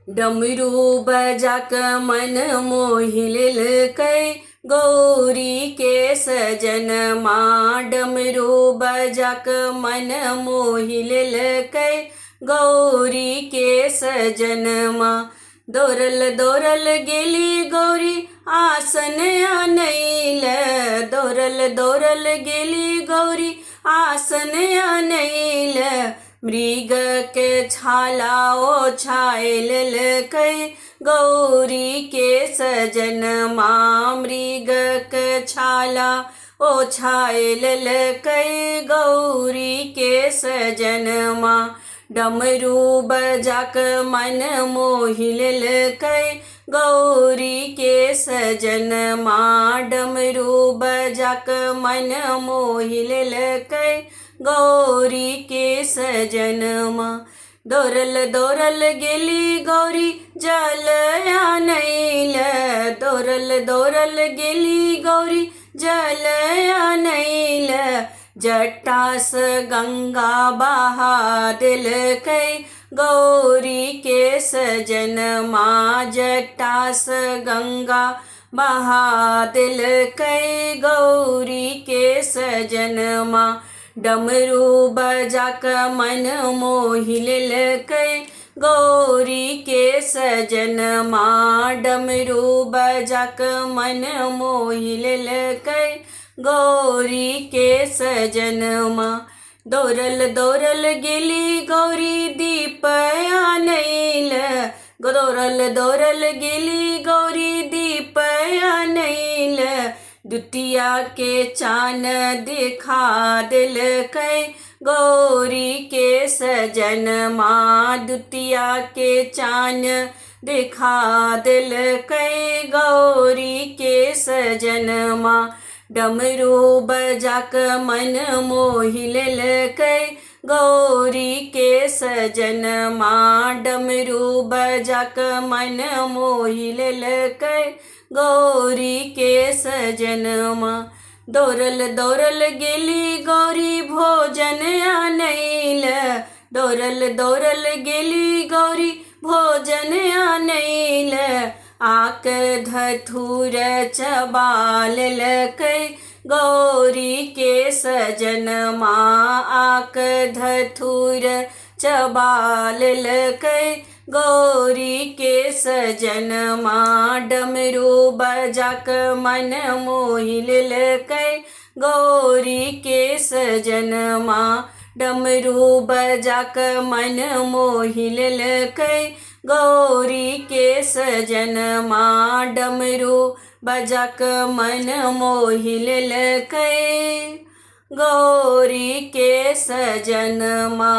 डमरू बजा कऽ मन मोहि लेलकै गौरी के सजनमा। डमरू बजा कऽ मन मोहि लेलकै गौरी के सजनमा। दौड़ल दौड़ल गेली गौरी आसन अनैल, दौड़ल दौड़ल गेली गौरी आसन अनैल। मृग के छाला ओछाय लेलकै गौरी के सजनमा। मृग के छाला ओछाय लेलकै गौरी के सजनमा। डमरू बजा कऽ मन मोहि लेलकै गौरी के सजनमा। डमरू बजा कऽ मन मोहि लेलकै गौरी के सजनमा। दौड़ल दौड़ल गेली गौरी जल आनैल, दौड़ल दौड़ल गेली गौरी जल आनैल। जटासँ गंगा बहा देलकै गौरी के सजनमा। जटासँ गंगा बहा देलकै गौरी के सजनमा। डमरू बजा कऽ मन मोहि लेलकै गौरी के सजनमा। डमरू बजा कऽ मन मोहि लेलकै गौरी के सजनमा। दौड़ल दौड़ल गेली गौरी दीप आनैल, दौड़ल दौड़ल गेली गौरी दीप आनैल। दुतिया के चान देखा देलकै गौरी के सजनमा। दुतिया के चान देखा देलकै गौरी के सजनमा। डमरू बजा कऽ मन मोहि लेलकै गौरी के सजनमा। डमरू बजा कऽ मन मोहि लेलकै गौरी के सजनमा। दौड़ल दौड़ल गेली गौरी भोजन आनैल, दौड़ल दौड़ल गेली गौरी भोजन आनैल। आक धथुर चबा लेलकै गौरी के सजनमा। आक धथुर चबा लेलकै गौरी के सजनमा। डमरू बजा कऽ मन मोहि लेलकै गौरी के सजनमा। डमरू बजा कऽ मन मोहि लेलकै गौरी के सजनमा। डमरू बजा कऽ मन मोहि लेलकै गौरी के सजनमा।